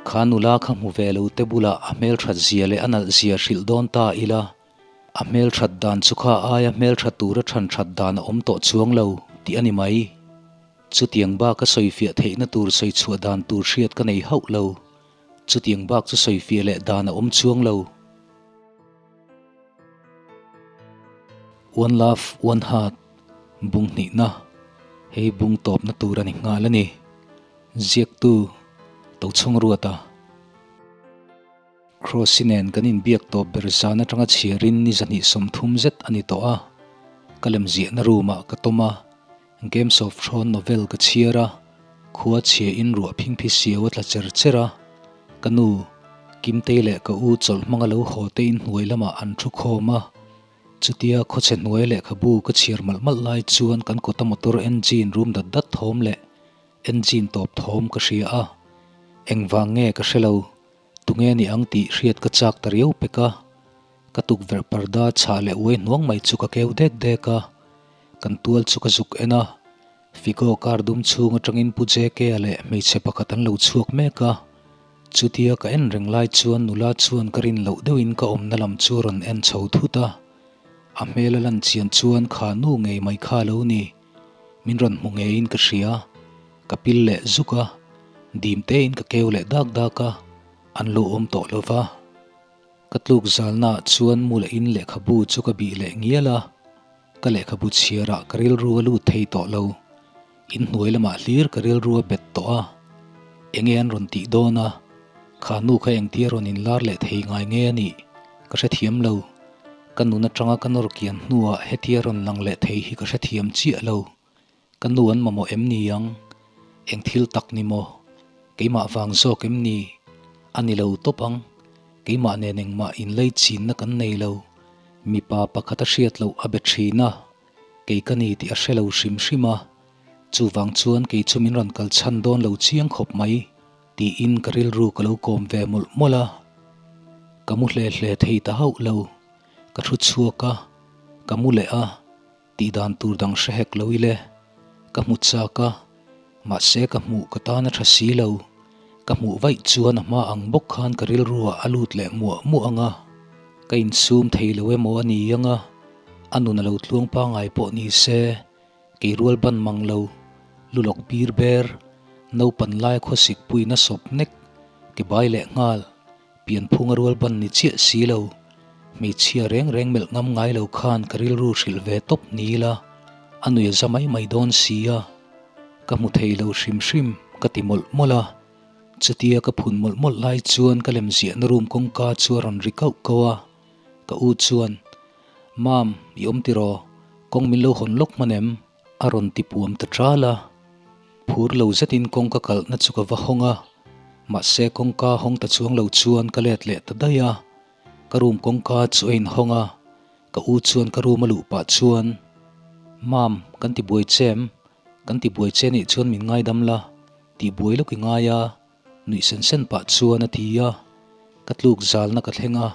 Kha nula kha hmu ve lo te bulah a hmelthat zia leh a nalh zia hrilh dawn ta ila, a hmelthat dan chu kha aia hmeltha tura than that dan a awm tawh chuang lo tih a ni mai. Chutiang bak a sawifiah theihna tur sawi chhuah dan tur hriat ka nei hauh lo. Chutiang bak chu sawifiah leh dan a awm chuang lo. One love, one heart bung hnihna hei bung tawpna tur a ni nghal a ni. Ziaktu Tochhung Ruata. Crossy nen kan inbiak tawp ber zan atanga chhiarin ni 230 zet a ni tawh a. Ka lemziahna room ah ka tawm a, Games of Thrones novel ka chhiar a, khua chhia in ruah phingphi siau a tla cher cher a. Ka nu, Kimtei leh ka u chawlh hmanga lo haw te in hnuai lamah an thu khawm a. Chutia khawchhe hnuai lehkhabu ka chhiar malh malh lai chuan kan kawta motor engine rum dat dat thawm leh engine tawp thawm ka hria a. Engvang nge ka hre lo, tunge ni ang tih hriat ka chak ta riau pek a. Ka tukverh parda chhah leh uai hnuang mai chu ka keu dek dek a, kan tual chu ka zuk en a. Figo car dum chhung atangin Pu JK-a leh hmeichhe pakhat an lo chhuak mek a. Chutia ka en reng lai chuan nula chuan ka rin loh deuhin ka awmna lam chu a rawn en chho thut a. A hmel a lan chian chuan kha nu ngei mai kha a lo ni. Min rawn hmu ngeiin ka hria. Ka pil leh zuk a, dim tein ka keu leh dak dak a, an lo awm tawh lo va. Ka tluk zalnaah chuan mu leh in lehkhabu chu ka bih leh ngial a, ka lehkhabu chhiarah ka rilru a lut thei tawh lo. In hnuai lamah hlir ka rilru a bet tawh a, enge an rawn tih dawn a, kha nu kha engtia rawn inlar leh thei ngai nge a nih ka hrethiam lo. Ka nun atanga ka nawr kian hnuah hetia rawn lang leh thei hi ka hrethiam chiah lo. Ka nu an mamawh em ni ang? Eng thil tak ni maw? Keimah vang zawk em ni? A ni lo tawp ang. Keimah nen engmah inlei chinna kan nei lo. Mipa pakhat a hriat loh a be thin a, kei ka ni tih a hre lo hrim hrim a. Chuvang chuan kei chu min rawn kal chhan dawn lo chiang khawp mai, tiin ka rilru ka lo kawm ve mawlh mawlh a. Ka mu hle hle thei ta hauh lo. Ka thu chhuak a, ka mu leh a. Tih dan tur dang hre hek lo ile, ka hmu chak a, mahse ka hmuh ka tan a tha si lo. Ka hmuh vaih chuan a hma ang bawk khan ka rilruah a lut leh muah muah ang a, ka insum thei lo emaw a ni ang a, a nun a lo tluang pangai pawh ni se, kei rual ban mang lo, lu lawk bir ber, naupan lai khawsik puina sawp nek, ke bai leh nghal. Pianphung a rual ban ni chiah si lo, hmeichhia reng reng melh ngam ngai lo khan ka rilru hrilh ve tawp ni ila, a nui a za mai mai dawn si a. Ka hmu thei lo hrim hrim, ka ti mawlh mawlh a. Chutia ka phun mawlh mawlh lai chuan ka lem ziahna room kawngka chu a rawn ri kauh kauh a. Ka u chuan, Mam, i awm tiraw? Kawng min lo hawn lawk hman em? A rawn ti puam ta ṭal a. Phur lo zetin kawngka kalhna chu ka va hawng a, mahse kawngka hawng ta chuang lo chuan ka let leh ta daih a. Ka room kawngka chu a inhawng a, ka u chuan ka room a luh pah chuan, Mam, kan ti buai che em? Kan ti buai che nih chuan min ngaidam la, tih buai lawk i ngai a, nuih sen sen pah chuan a ti a. Ka tluk zalna ka thleng a,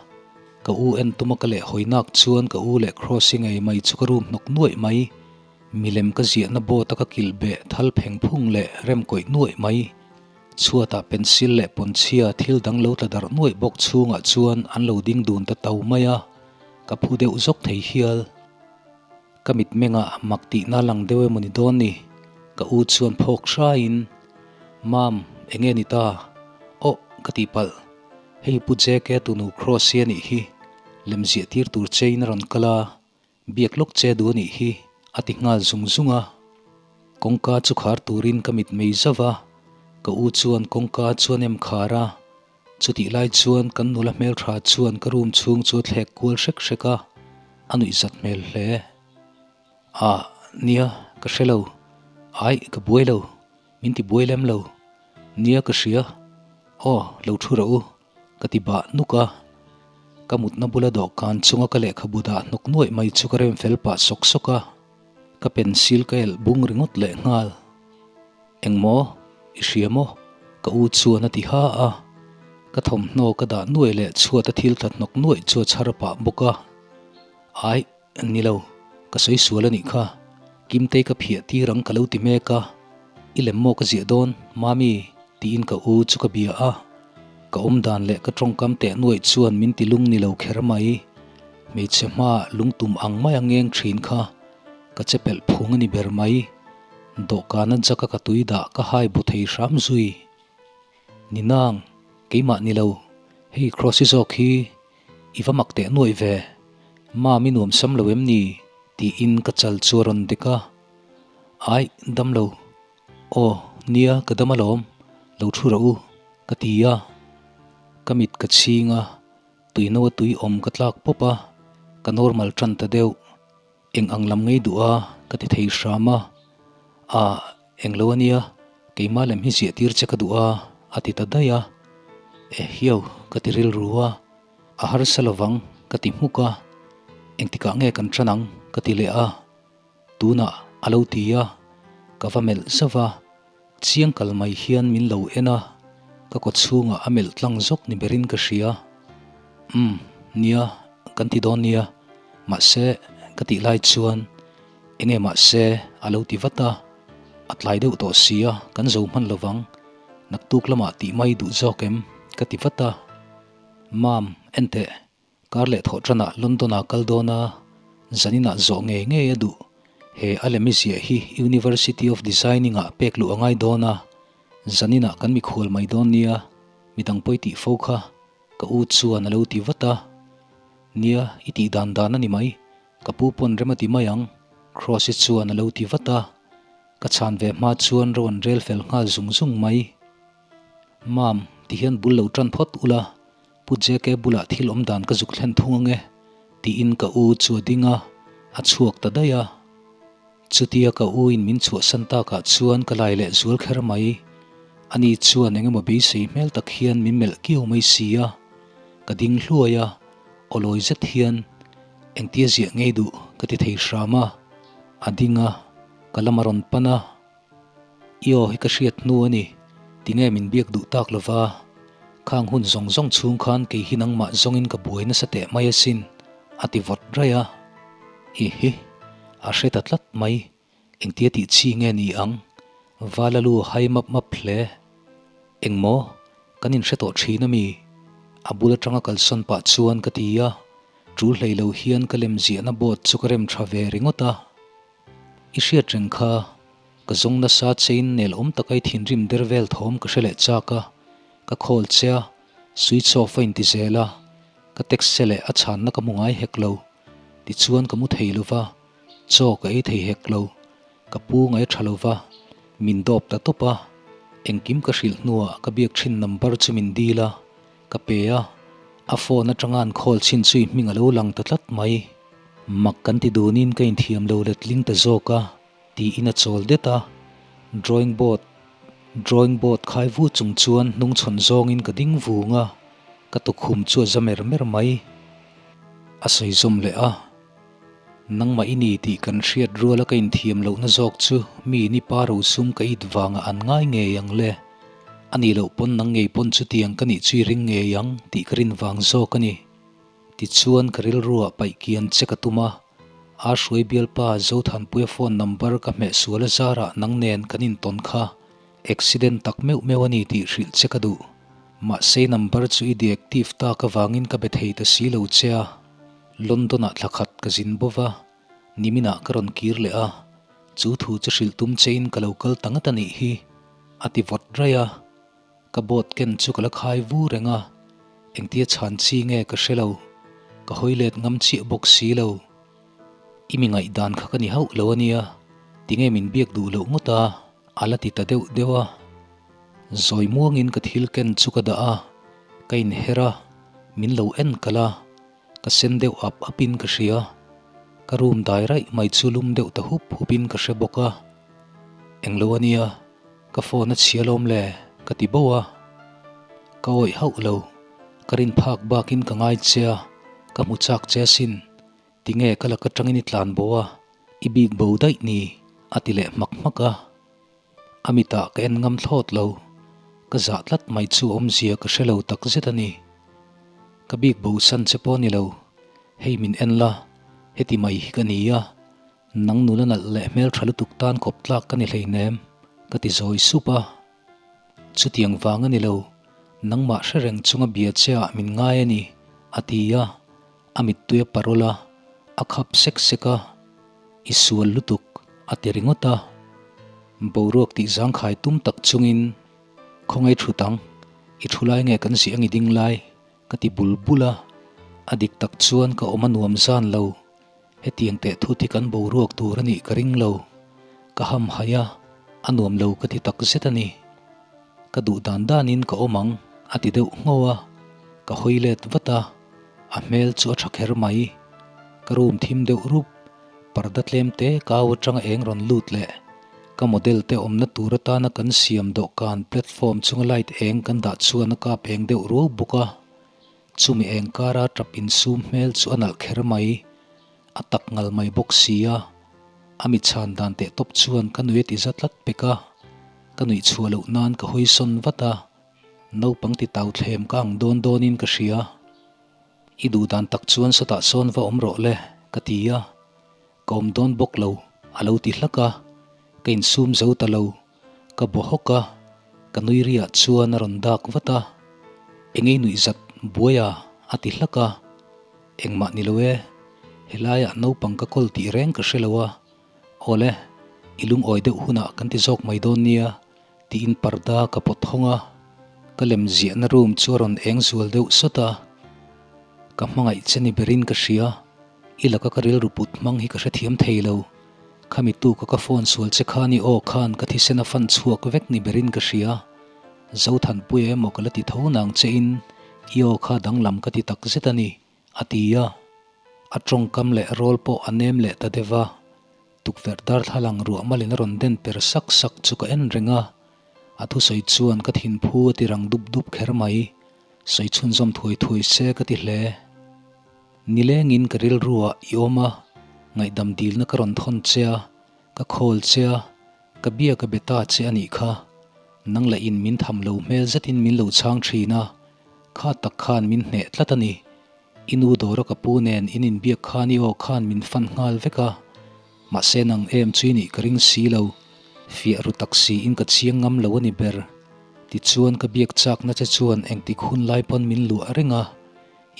ka u en tuma ka leh hawi nak chuan ka u leh Cross-i ngei mai chu ka room hnawk nuaih mai. Milem ka ziahna board a ka kilh beh thal pheng phung leh rem kawih nuaih mai. Chhuatah pencil leh pawnchhia thil dang lo tla darh nuaih bawk chhungah chuan an lo ding dun ta to mai a, ka phu deuh zawk thei hial. Ka mitmengah mak tihna lang deuh emaw ni dawn ni? Ka u chuan phawk hraiin, Mam, enge ni ta? Aw, ka tihpalh. Hei Pu JK tunu Cross hi a nih hi. Lemziah tir tur chein a rawn kal a. Biak lawk che duh a nih hi, a ti nghal zung zung a. Kawngka chu khar turin ka mit mei zauh a, ka u chuan kawngka chu a nem khar a. Chutih lai chuan kan nula hmeltha chuan ka room chhung chu a thlek kual hrek hrek a, a nuihzat hmel hle. Ah, nia, ka hre lo. Aih, ka buai lo. Min ti buai lem lo. Nia, ka hria. Aw, lo thu rawh u. Ka ti bah nuk a, ka mutna bula dawhkan chunga ka lehkhabu dah hnawk nuaih mai chu ka rem fel pah sawk sawk a, ka pencil ka elh bung ringawt leh nghal. Engmaw? I hria maw? Ka u chuan a ti ha a, ka thawmhnaw ka dah nuaih leh chhuat a thil tla hnawk nuaih chu a chhar pah bawk a. Aih, ni lo, ka sawi sual a nih kha, Kimtei ka phiah tir ang ka lo ti mek a, i lem maw ka ziah dawn, Mami? tiin ka u chu ka bia a. Ka awm dan leh ka tawngkam teh nuaih chuan min ti lung ni lo kher mai. Hmeichhe hmaah lungtum ang mai a ngeng thin kha ka che pelh phung a ni ber mai. Dawhkana jaka ka tui dah ka hai bu thei hram zui. Ni nang, keimah ni lo, hei Crossy zawk hi i va mak teh nuaih ve, Mam i nuam sam lo em ni? tiin ka chal chu a rawn dek a. Aih, dam lo. Aw, nia ka dam alawm, lo thu rawh u, ka ti a. Ka mit ka chhing a, tuino a tui awm ka tlak pawp a, ka normal tan ta deuh. Eng ang lam ngei duh a, ka ti thei hram a. Ah, eng lo ania, keimah lem hi ziah tir che ka duh a, a ti ta daih a. Eh hiau, ka ti rilru a, a harsa lovang, ka ti hmuk a. Engtikah nge kan tan ang, ka ti leh a. Tunah a lo ti a, ka va melh zauh a, chiang kal mai hian min lo en a, ka kaw chhungah a melh tlang zawk ni berin ka hria. Umm, nia, kan ti dawn nia, mahse ka tih lai chuan eng nge mahse a lo ti vat a, a tlai deuh tawh si a, kan zo hman lo vang, naktuk lamah tih mai duh zawk em? ka ti vat a. Mam, enteh, Kar leh thawh tanah London-ah kal dawn a, zaninah zawh ngei ngei a duh. He a lemi ziah hi University of Designing-ah pek luh a ngai dawn a, zaninah kan mikhual mai dawn nia, midang pawi tih fo kha, ka u chuan a lo ti vat a. Nia, i tih dan dan a ni mai, ka pu pawn rem a ti mai ang, Cross-i chuan a lo ti vat a. Ka chhan ve hma chuan ro an rel fel nghal zung zung mai. Mam, tihian bul lo tan phawt ula, Pu JK bulah thil awm dan ka zuk thlen thung ang e, tiin ka u chu a ding a, a chhuak ta daih a. Chutia ka u in min chhuahsan takah chuan ka lai leh zual kher mai. Ani chuan eng emaw beisei hmel tak hian min melh kiau mai si a. Ka ding hluai a, awlawi zet hian engtia ziah ngei duh ka ti thei hram a. A ding a, ka lam a rawn pan a. I aw hi ka hriat hnu a ni, tinge min biak duh tak lova? Khang hun zawng zawng chhung khan kei hi nangmah zawngin ka buai nasa teh mai asin, a ti vawt raih a. I hi, a hre ta tlat mai, engtia tih chi nge ni ang? Vala lu hai map map hle. Engmaw, kan inhre tawh thin a mi? A bul atanga kalsawn pah chuan ka ti a, tul hlei lo hian ka lem ziahna board chu ka rem tha ve ringawt a. I hriat reng kha, ka zawng nasa chein nel awm taka i thinrim der vel thawm ka hre leh chak a, ka call che a, switch off a inti zel a, ka text che leh a chhanna ka hmu ngai hek lo, tichuan ka mu thei lo va, chaw ka ei thei hek lo, ka pu ngai tha lo va, min dawp ta tawp a, engkim ka hrilh hnuah ka biak thin number chu min dil a, ka pe a, a phone atanga an call chhin chu i hming a lo lang ta tlat mai. Mak kan ti dunin ka inthiam lo letling ta zawk a, tiin a chawl det a. Drawing board Drawing board khai vu chung chuan hnungchhawn zawngin ka ding vung a, ka tukhum chu a za mer mer mai. A sawi zawm leh a, Nangmah i ni tih kan hriat ruala ka inthiam lohna zawk chu mi ni pa rosum ka it vangah an ngai ngei ang le. A nih loh pawn nang ngei pawn chutiang ka nih chu i ring ngei ang tih ka rin vang zawk a ni. Tichuan ka rilruah paih kian che ka tum a, a hruai bialpa Zothanpuia phone number ka hmeh sual a zarah nang nen kan intawn kha accident tak meuh meuh a ni tih hrilh che ka duh. Mahse number chu i deactive tak avangin ka be thei ta si lo che a, London-ah thla khat ka zin bo va, niminah ka rawn kir leh a, chu thu chu hrilh tum chein ka lo kal ta ngat a nih hi, a ti vawt raih a. Ka boat ken chu ka la khai vu reng a, engtia chhan chi nge ka hre lo, ka hawi let ngam chiah bawk si lo. I mi ngaihdan kha ka ni hauh lo a nia, tinge min biak duh loh ngawt a, a la ti ta deuh deuh a. Zawi muangin ka thil ken chu ka dah a, ka inher a, min lo en kalh a, ka sen deuh ap apin ka hria. Ka room dai raih mai chu lum deuh ta hup hupin ka hre bawk a, englo a nia. Ka phone a chhia lawm le, ka ti bo a. Ka awih hauh lo, ka rin phak bakin ka ngai che a, ka hmu chak che asin. Tinge ka lak atangin i tlan bo a, i bik bo daih ni, a ti leh hmak hmak a. A mitah ka en ngam thlawt lo, ka zah tlat mai chu awmzia ka hre lo tak zet a ni. Ka bik bo san che pawh ni lo, hei min en la, heti mai hi ka ni a. Nang nula nalh leh hmeltha lutuk tan kawp tlak ka ni hleinem, ka ti zawi sup a. Chutiang vang a ni lo, Nangmah hre reng chunga bia che ah min ngai a ni, a ti a, a mittui a parawl a, a khap sek sek a, I sual lutuk, a ti ringawt a. Boruak tih zangkhai tum tak chungin, Khawngaih thut ang, i thu lai nge kan zih ang i ding lai? Ka ti bul bul a, a dik tak chuan ka awm a nuam zan lo. Hetiang teh thut hi kan boruak tur a nih ka ring lo. Ka ham haih a, a nuam lo ka ti tak zet a ni. Ka duh dan danin ka awm ang, a ti deuh ngho a. Ka hawi let vat a, a hmel chu a tha kher mai. Ka room thim deuh rup, parda tlem te kau atanga eng rawn lut leh ka model te awmna tur atana kan siam dawhkan platform chunga light eng kan dah chuan a kap eng deuh ruau bawk a. Chumi eng kara tap insum hmel chu a nalh kher mai, a tak ngal mai bawk si a. A mi chhan dan teh tawp chuan ka nui a ti za tlat pek a, ka nuih chhuah loh nan ka hawi sawn vat a, naupang ti tau thlem ka ang dawn dawnin ka hria. I duh dan tak chuan sawtah sawn va awm rawh le, ka ti a, ka awm dawn bawk lo, a lo ti hlak a, ka insum zo ta lo. Ka bawh hawk a, ka nui riah chuan a rawn dak vat a, Engei nuih zat buai a? a ti hlak a, Engmah ni lo e, helaiah naupang ka kawl tih reng ka hre lo a, Awle, i lungawi deuh hunah kan ti zawk mai dawn nia tiin parda ka pawt hawng a, ka lem ziahna room chu a rawn eng zual deuh sawt a, Ka hmangaih che ni berin ka hria, i laka ka rilru put hmang hi ka hrethiam thei lo. Khami tuka ka phone sual che khan i aw khan ka thisen a fan chhuak vek ni berin ka hria. Zothanpuia emaw ka la ti tho nang che in i aw kha danglam ka ti tak zet a ni, a ti a. A tawngkam leh rawl pawh a nem leh ta deuh a. Tukverh darthlalang ruah malin a rawn den per sak sak chu ka en reng a. A thusawi chuan ka thinphu a ti rang dup dup kher mai. Sawi chhunzawm thuai thuai se ka ti hle. Nilengin ka rilruah i awm a, ngaihdam dilna ka rawn thawn che a, ka khawl che a, ka bia ka be ta che a nih kha. Nang lah in min tham lo hmel zetin min lo chhang thin a, kha tak khan min hneh tlat a ni. I nu dawra ka pu nen in inbiak khan i aw khan min fan nghal vek a, mahse nang em chu i nih ka ring si lo. Fiah ru tak siin ka chiang ngam lo a ni ber. Tichuan ka biak chakna che chuan engtik hun lai pawn min luah reng a.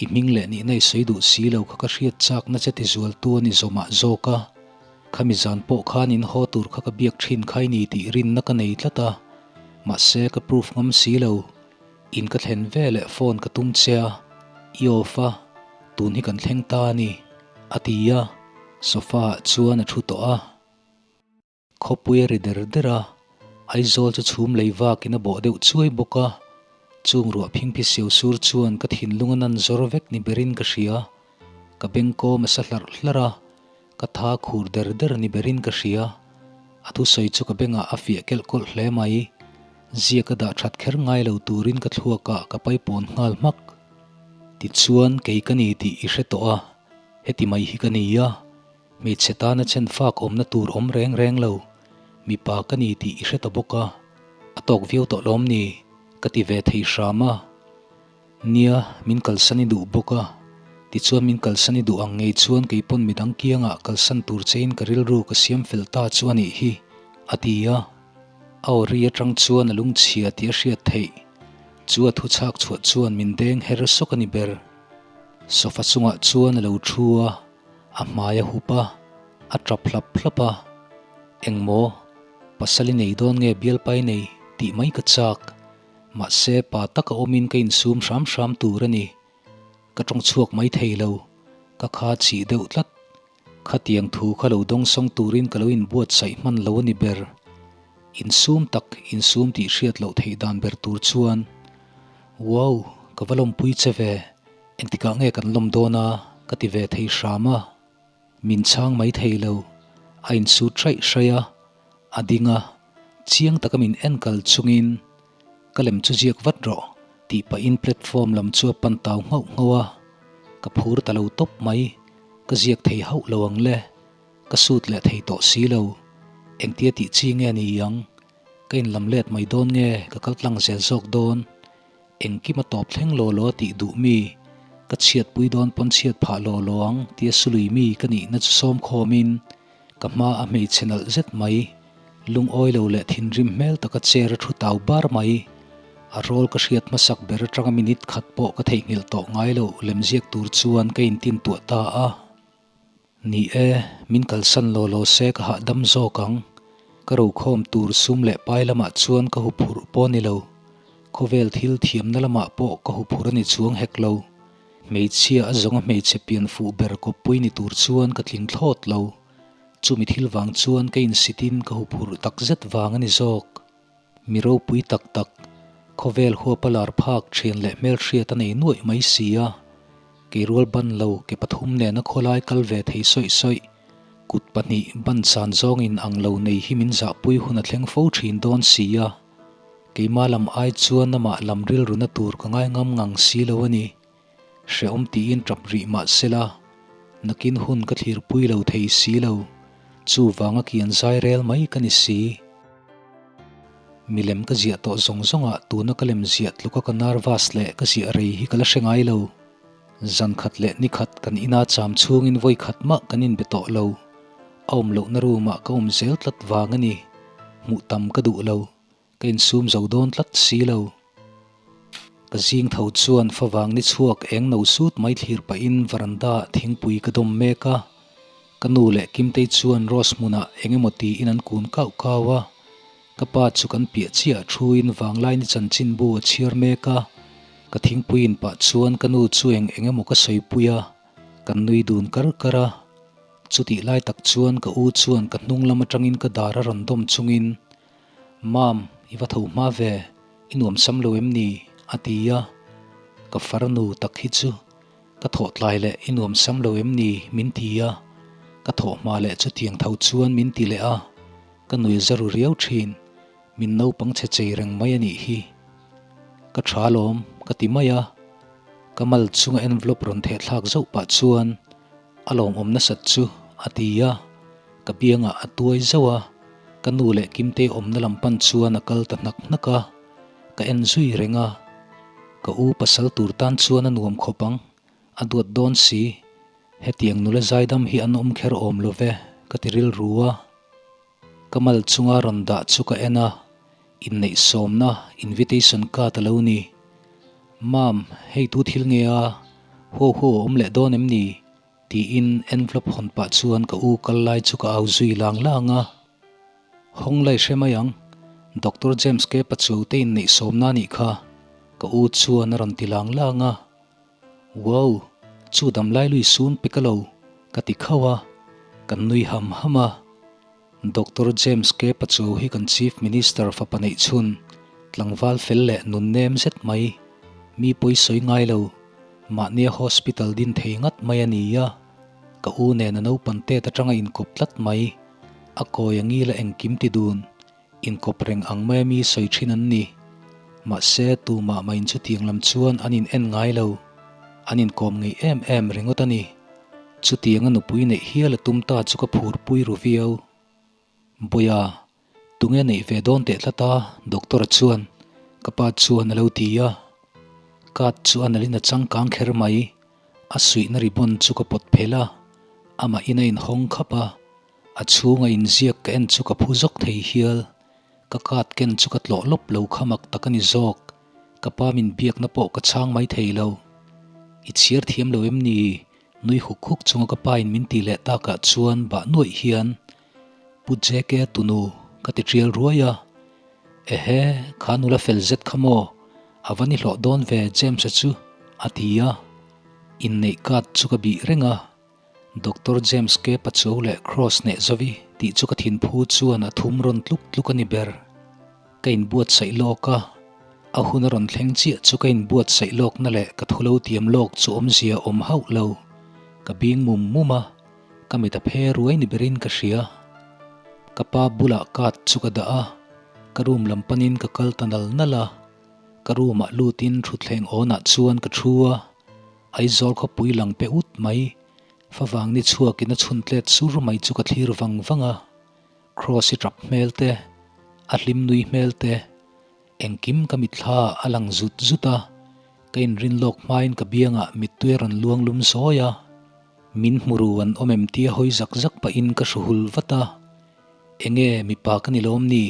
I hming leh nihna i sawi duh si lo kha ka hriat chakna che ti zualtu a ni zawmah zawk a. Khami zan pawh khan in haw tur kha ka biak thin kha i ni tih rinna ka nei tlat a. Mahse ka proof ngam si lo. In ka thlen ve leh phone ka tum che a, i off a, tun hi kan thleng ta a ni, a ti a, sofa ah chuan a thu tawh a. Khawpui a ri der der a, Aizawl chu chhum lei vakin a bawh deuh chuai bawk a, chung ruah phingphi siau sur chuan ka thinlung a nan zawr vek ni berin ka hria. Ka bengkawm a sa hlarh hlarh a, ka tha khur der der ni berin ka hria. A thusawi chu ka bengah a fiah kelh kawlh hle mai. Ziak a dah that kher ngai lo turin ka thluakah ka paipawn nghal hmak. Tichuan kei ka ni tih i hre tawh a, heti mai hi ka ni a. Hmeichhe tana chen fak awmna tur awm reng reng lo, mipa ka ni tih i hre ta bawk a, a tawk viau tawh lawm ni? ka ti ve thei hram a. Nia, min kalsan i duh bawk a, tichuan min kalsan i duh ang ngei chuan kei pawn midang kiangah kalsan tur chein ka rilru ka siam fel ta chu a nih hi, a ti a. A aw ri atang chuan a lungchhia tih a hriat theih. Chu a thuchhak chhuah chuan min deng her sawk a ni ber. Sofa chungah chuan a lo thu a. A hmai a hup a, a tap hlap hlap a. Engmaw? Pasal i nei dawn nge bialpa i nei tih mai ka chak. Mahse pa taka awmin ka insum hram hram tur a ni. Ka tawng chhuak mai thei lo. Ka kha chih deuh tlat. Khatiang thu kha lo dawngsawng turin ka lo inbuatsaih hman lo a ni ber. Insum tak insum tih hriat loh theih dan ber tur chuan, Wow! Ka va lawmpui che ve. Engtikah nge kan lawm dawn a? ka ti ve thei hram a. Min chhang mai thei lo. A insut hraih hraih a, a ding a, chiang taka min en kal chungin, Ka lem chu ziak vat rawh, tih pahin platform lam chu a pan tau nghauh nghauh a. Ka phur ta lo tawp mai, ka ziak thei hauh lo ang le. Ka sut leh thei tawh si lo. Engtia tih chi nge ni ang? Ka inlam let mai dawn nge ka kal tlang zel zawk dawn? Engkim a tawp thleng law law a tih duh mi, ka chhiatpui dawn pawn chhiat phah law law ang tia sului mi ka nihna chu sawm khawmin ka hma a hmeichhe nalh zet mai, lungawi lo leh thinrim hmel taka chair a thu tau bar mai. A rawl ka hriat hmasak ber atanga minute khat pawh ka theihnghilh tawh ngai loh lemziak tur chuan ka intintuah ta a. Ni e, min kalsan law law se ka hahdam zawk ang. Ka rokhawm tur sum leh pai lamah chuan ka huphurh pawh ni lo. Khawvel thil thiamna lamah pawh ka huphurh a ni chuang hek lo. Hmeichhia a zawnga hmeichhe pian fuh ber kawppui ni tur chuan ka tling thlawt lo. Chumi thil vang chuan ka insitin ka huphurh takzet vang a ni zawk. Mi ropui tak tak, khawvel huapa lar phak thian leh hmelhriat a nei nuaih mai si a. Keirual ban lo ke pathum nena khawlai kal ve thei sawih sawih, kut pahnih ban san zawngin ang lo nei hi min zahpui hun a thleng fo thin dawn si a. Keima lam ai chuan amah lam rilruna tur ka ngai ngam ngang si lo a ni. Hrehawm tiin tap rih mah sela, nakin hun ka thlirpui lo thei si lo, chuvanga kian zai rel mai ka ni si. Milem ka ziah tawh zawng zawngah tuna ka lem ziah tluka ka nervous leh ka ziah rei hi ka la hre ngai lo. Zan khat leh ni khat kan ina cham chhungin vawi khat mah kan inbe tawh lo. A awm lohna room-ah ka awm zel tlat vang a ni. Hmuh tam ka duh lo. Ka insum zo dawn tlat si lo. Ka zing tho chuan favang ni chhuak eng no sut mai thlir pahin veranda ah thingpui ka dawm mek a. Ka nu leh Kimtei chuan Rose hmunah eng emaw tiin an kun kau kau a. Ka pa chu kan piah chiah thuin vanglaini chanchinbu a chhiar mek a. Ka thingpui in pah chuan ka nu chu eng eng emaw ka sawipui a, kan nui dun kar kar a. Chutih lai tak chuan ka u chuan ka hnung lam atangin ka dar a rawn dawm chungin Mam, i va tho hma ve, i nuam sam lo em ni? a ti a. Ka farnu tak hi chu ka thawh tlai leh i nuam sam lo em ni? min ti a. Ka thawh hma leh chutiang tho chuan min ti leh a. Ka nui za ru riau thin, min naupang chhe chei reng mai a nih hi. Ka tha lawm, ka ti mai a. Ka mal chunga envelope rawn theh thlak zauh pah chuan A lawmawm nasat chu, a ti a. Ka biangah a tuai zauh a, ka nu leh Kimtei awmna lam pan chuan a kal ta hnak hnak a, ka en zui reng a. Ka u pasal tur tan chuan a nuam khawp ang, a duat dawn si. Hetiang nula zaidam hi an awm kher awm lo ve, ka ti rilru a. Ka mal chunga rawn dah chu ka en a, inneih sawmna invitation card a lo ni. Mam, hei tu thil nge a, huau huau a awm leh dawn em ni? tiin envelope hawn pah chuan ka u kal lai chu ka au zui lang lang a. Hawng lai hre mai ang, Doctor James K. Pachuau te inneih sawmna a nih kha, ka u chuan a rawn ti lang lang a. Wow! Chu damlai lui sun pe ka lo, ka ti khauh a, kan nui ham ham a. Doctor James K. Pachuau hi kan Chief Minister fapa neih chhun, tlangval fel leh nun nem zet mai, mi pawi sawi ngai lo, mahnia hospital din thei ngat mai a ni a, ka u nen a naupan tet atanga inkawp tlat mai, a kawi a ngila engkim ti dun. Inkawp reng ang mai a mi sawi thin an ni. Mahse, tumah mah in chutiang lam chuan an in en ngai lo. An inkawm ngei em em ringawt a ni. Chutiang a nupui neih hial a tum ta chu ka phurpui ru viau. Bawiha, tunge neih ve dawn teh tlat a? Doctor-a chuan ka pa chuan a lo ti a. Card chu a nalhin a changkang kher mai. A suihna ribbon chu ka pawt phel a, amah in a inhawng khap a. A chhunga inziak ka en chu ka phu zawk thei hial. Ka card ken chu ka tlawh lawp lo kha mak tak a ni zawk. Ka pa min biakna pawh ka chhang mai thei lo. I chhiar thiam lo em ni? Nui huk huk chunga ka pa in min ti leh takah chuan bah nuaih hian Pu JK tunu ka ti tial ruai a. Ehe, kha nula fel zet kha maw? A va ni hlawh dawn ve James-a chu, a ti a. Inneih card chu ka bih reng a. Doctor James K. Pachuau leh Cross hneh zovi tih chu ka thinphu chuan a thum rawn tluk tluk a ni ber. Ka inbuatsaih lawk a, a hun a rawn thleng chiah chu ka inbuatsaih lawkna leh ka thu lo tiam lawk chu awmzia awm hauh lo. Ka bing mum mum a, ka mit a phe ruai ni berin ka hria. Ka pa bulah card chu ka dah a, ka room lam panin ka kal ta nal nal a. Ka room ah lutin thutthleng awnah chuan ka thu a. Aizawl khawpui lang pe ut mai, favang ni chhuakin a chhun tlet sur mai chu ka thlir vang vang a. Cross i tap hmel te, a hlim nui hmel te, engkim ka mitthla a lang zut zut a, ka inrin lawk hmain ka biangah mittui a rawn luang lum zawi a. Min hmu ru an awm em tia hawi zak zak pahin ka hru hul vat a. Enge mipa ka ni lawm ni?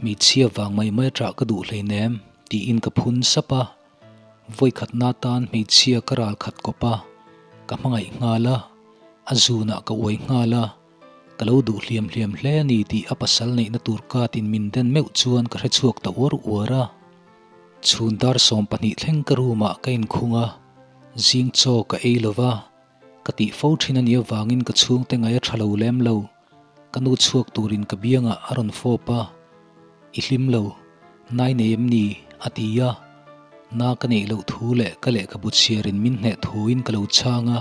Hmeichhia vang mai mai a ṭah ka duh hleinem. Tiin ka phun sap a. Vawikhatna tan hmeichhia ka ral khat kawp a, ka hmangaih nghal a, a zunah ka uai nghal a, ka lo duh hliam hliam hle a ni tih a pasal neihna tur katin min den meuh chuan ka hrechhuak ta uar uar a. Chhun dar 12 thleng ka room ah ka inkhung a, zing chaw ka ei lo va, ka tih fo thin a nih avangin ka chhungte ngaih a tha lo lem lo. Ka nu chhuak turin ka biangah a rawn fawp a, I hlim lo, nai nei em ni? a ti a. Na ka neih loh thu leh ka lehkhabu chhiarin min hneh thuin ka lo chhang a,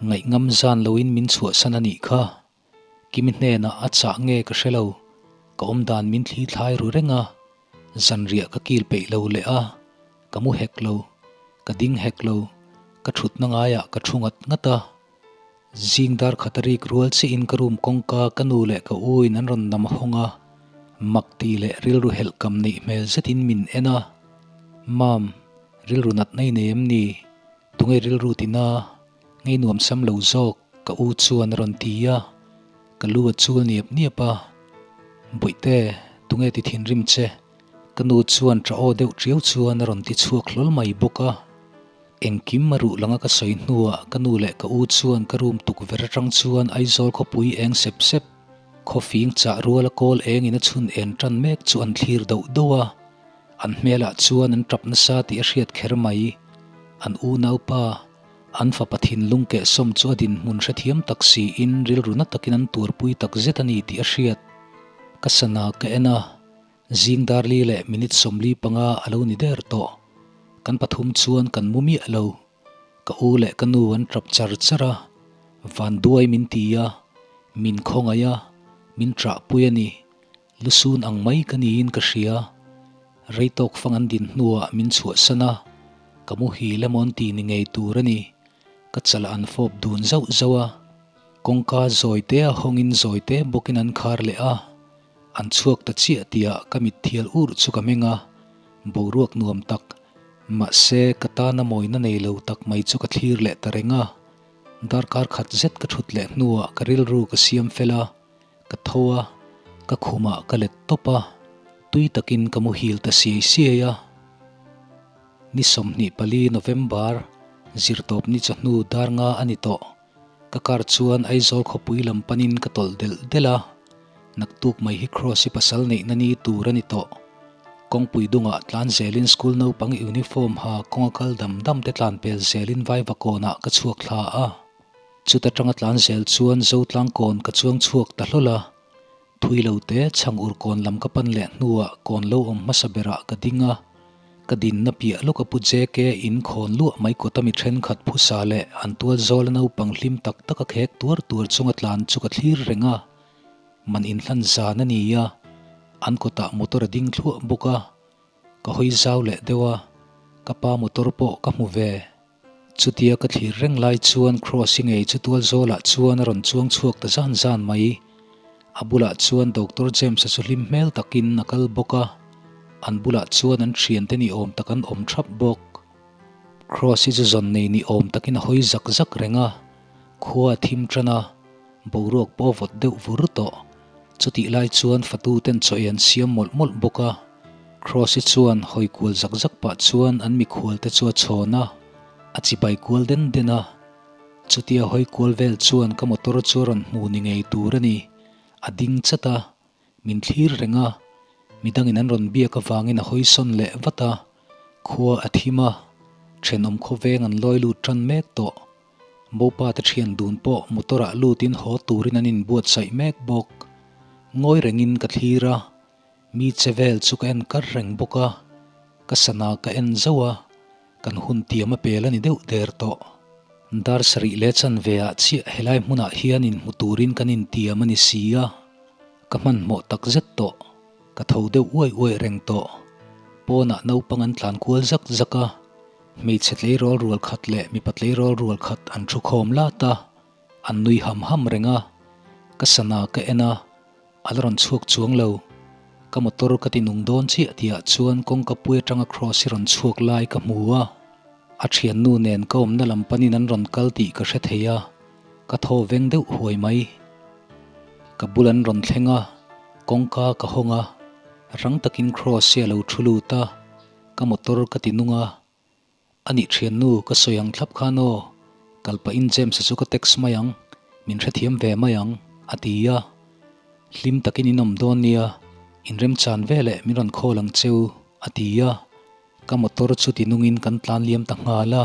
ngaihngam zan loin min chhuahsan a nih kha. Kimi hnenah a chah nge ka hre lo, ka awmdan min thli thlai ru reng a, zanriah ka kil peih lo leh a, ka mu hek lo, ka ding hek lo, ka thutna ngaiah ka thu ngat ngat a. Zing dar khat a rik rual chiahin ka room kawngka ka nu leh ka u in an rawn nam hawng a, mak ti leh rilru helh kam neih hmel zetin min en a, Mam, rilru nat nei nei em ni? Tunge rilru tina? Ngei nuam sam lo zawk ka u chuan a rawn ti a, ka lu a chul niap niap a, Bawihte, tunge ti thinrim che? Ka nu chuan ṭah aw deuh ṭiau chuan a rawn ti chhuak hlawl mai bawk a. Engkim a ruh langa ka sawi hnuah ka nu leh ka u chuan ka room tukverh atang chuan Aizawl khawpui eng sep sep, khawfing chah ruala kawl engin a chhun en tan mek chu an thlir doh doh a. An hmelah chuan an tap nasa tih a hriat kher mai. An unaupa, an fapa thinlung kehsawm chu a dinhmun hrethiam tak siin rilru na takin an tuarpui takzet a ni tih a hriat. Ka sana ka en a. Zing darli leh minute 45 a lo ni der tawh. Kan pathum chuan kan mu miah lo. Ka u leh ka nu an tap char char a, van duai min ti a, min khawngaih a, min ṭahpui a ni. Lusun ang mai ka niin ka hria. Rei tawk fang an din hnuah min chhuahsan a, ka muhil emaw an ti ni ngei tur a ni. Ka chalah an fawp dun zauh zauh a, kawngka zawi te a hawngin zawi te bawkin an khar leh a. An chhuak ta chiah tihah ka mit thial ur chu ka meng a, boruak nuam tak, mahse ka tana mawina nei lo tak mai chu ka thlir leh ta reng a. Darkar khat zet ka thut leh hnuah ka rilru ka siam fel a, ka tho a, ka khumah ka let tawp a, tui takin ka muhil ta siai siai a. Ni 24 November, zirtawpni chawhnu dar nga a ni tawh. Ka car chuan Aizawl khawpui lam panin ka tawlh delh delh a, naktuk mai hi Kross i pasal neihna ni tur a ni tawh. Kawngpui dungah tlan zelin school naupang uniform ha kawnga kal dam dam te tlan pel zelin vaiva kawnah ka chhuak thla a. Chuta tanga tlan zel chuan Zotlang kawn ka chuang chhuak ta hlawl a. Thui lo te chhang ur kawn lam ka pan leh hnuah kawn lo awm hmasa berah ka ding a, ka dinna piah lawk a pu JK in khawn luah mai kawta mi thenkhat phusa leh an tual zawla naupang hlim tak tak a khek tuar tuar chunga tlan chu ka thlir reng a, man inhlan zan a ni a, an kawtah motor a ding thluah bawk a, ka hawi zau leh deuh a, ka pa motor pawh ka hmu ve. Chutia ka thlir reng lai chuan Kross-i ngei chu tual zawlah chuan a rawn chuang chhuak ta zan zan mai. A bulah chuan Doctor James-a chu hlim hmel takin a kal bawk a, an bulah chuan an thiante ni awm tak an awm thap bawk. Kross-i chu zawn nei ni awm takin a hawi zak zak reng a, khua a thim tan a, boruak pawh a vawt deuh vur tawh. Chutih lai chuan fatuten chaw ei an siam mawlh mawlh bawk a. Kross-i chuan hawi kual zak zak pah chuan an mikhual te chu a chhawn a, a chibai kual den den a. Chutia hawi kual vel chuan ka motor chu a rawn hmu ni ngei tur a ni. A ding chat a, min thlir reng a. Midangin an rawn biak avangin a hawi sawn leh vat a. Khua a thim a, thenawm khawveng an lawi lut tan mek tawh. Mopa te thian dun pawh motor ah lutin haw turin an inbuatsaih mek bawk. Ngawi rengin ka thlir a. Mi che vel chu ka en kar reng bawk a, ka sana ka en zauh a, kan hun tiam a pel a ni deuh der tawh. Dar sarih leh chanve ah chiah helai hmunah hian inhmu turin kan intiam a ni si a, ka hmanhmawh tak zet tawh, ka tho deuh uai uai reng tawh. Pawnah naupang an tlan kual zak zak a, hmeichhe tleirawl rual khat leh mipa tleirawl rual khat an thu khawm lat a, an nui ham ham reng a, ka sana ka en a, A la rawn chhuak chuang lo. Ka motor ka ti nung dawn chiah tihah chuan kawngka pui atanga Kross hi rawn chhuak lai ka hmu a. A thiannu nen ka awmna lam panin an rawn kal tih ka hre thei a, ka thaw veng deuh huai mai. Ka bul an rawn thleng a, kawngka ka hawng a, rang takin Kross hi a lo thu lut a. Ka motor ka ti nung a, A nih thiannu ka sawi ang thlap khan aw, kal pahin James-a chu ka text mai ang, min hrethiam ve mai ang, a ti a. Hlim takin in awm dawn nia, inremchan veleh min rawn call ang cheu, a ti a. Ka motor chu ti nungin kan tlan liam ta nghal a.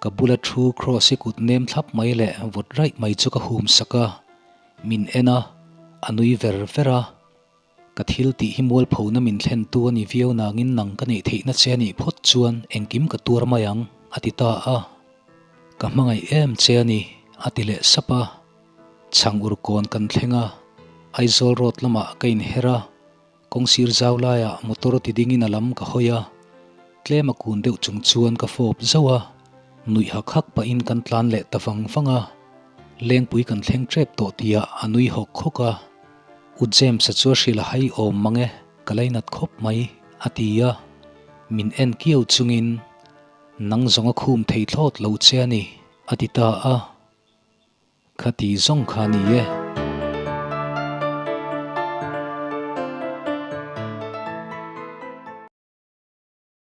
Ka bula thu Kross i kut nem thlap mai leh vawt raih mai chu ka hum sak a, min en a, a nui ver ver a. Ka thil tih hi mualphona min thlentu a ni viau nangin nang ka neih theihna che a nih phawt chuan engkim ka tuar mai ang, a ti ta a. Ka hmangaih em che a ni, a ti leh sap a. Chhang ur kawn kan thleng a, Aizawl road lamah ka inher a, kawngsir zau laiah motor ti dingin a lam ka hawi a, tlem a kun deuh chung chuan ka fawp zauh a, nuih hak hak pahin kan tlan leh ta vang vang a, lengpui kan thleng tep tawh tihah a nui hawk hawk a. U James-a chu a hrilh a hai awm mang e, ka lainat khawp mai, a ti a. Min en kiau chungin, Nang zawng a khum thei thlawt lo che a ni, a ti ta a. Khati zawng kha ni e.